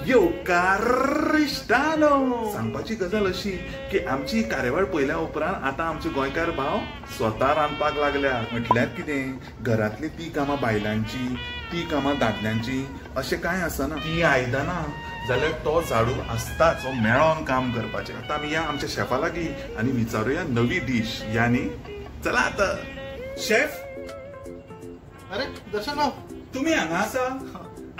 येवकार इश्टानो. सांगपाची गजाल अशी की आमची कार्यावळ पळयल्या उपरांत आतां आमचे गोंयकार भाव स्वता रांदपाक लागल्या. म्हटल्यार कितें, घरांतली ती कामां बायलांची, ती कामां दादल्यांची अशें कांय आसना. ती आयदनां जाल्यार तो झाडू आसताच, तो मेळोन काम करपाचें. आतां आमी या आमच्या शेफा लागीं आनी विचारुया नवी डीश. यानी चला आतां शेफ. अरे दर्शन भाऊ, तुम्ही हांगा आसा?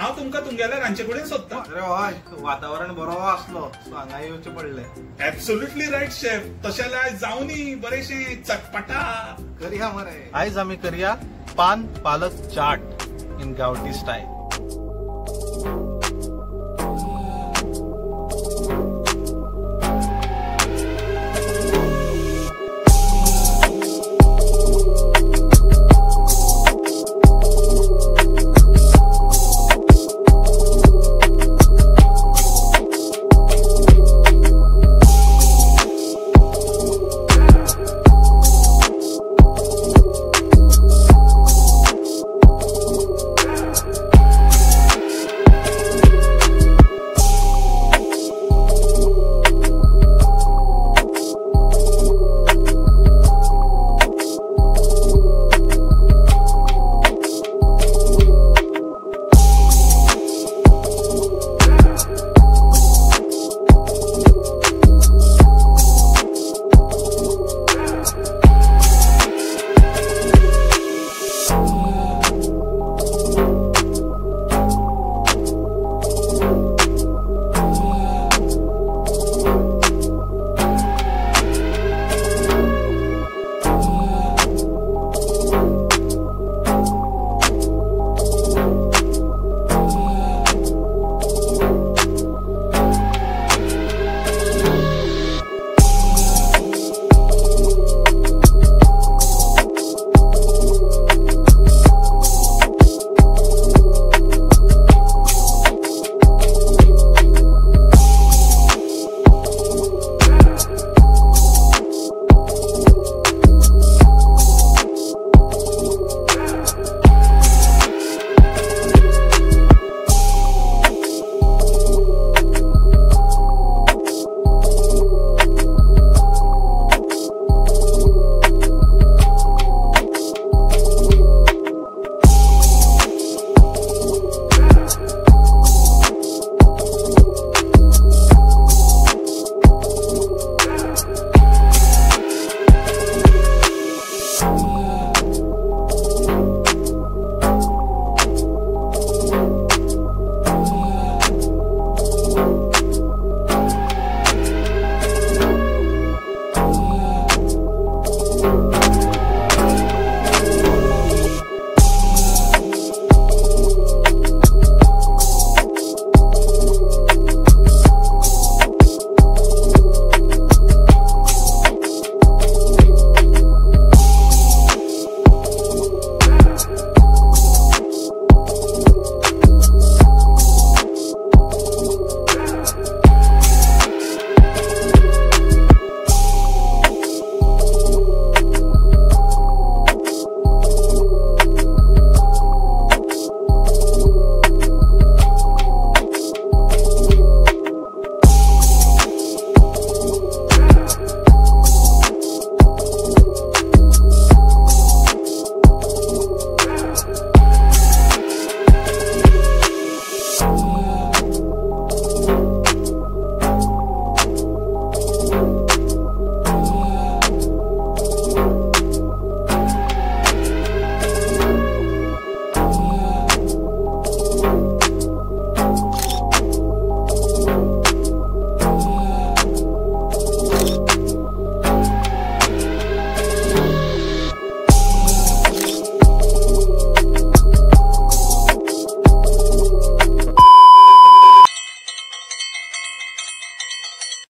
हांव तुमकां तुमगेल्या रांदचे कडेन सोदता. अरे हय, वातावरण बरो आसलो सो हांगा येवचें पडलें. Absolutely right chef. तशें जाल्यार जावनी बरेशें चटपटा करया मरे. आयज आमी करया पान पालक चाट इन गांवठी स्टायल.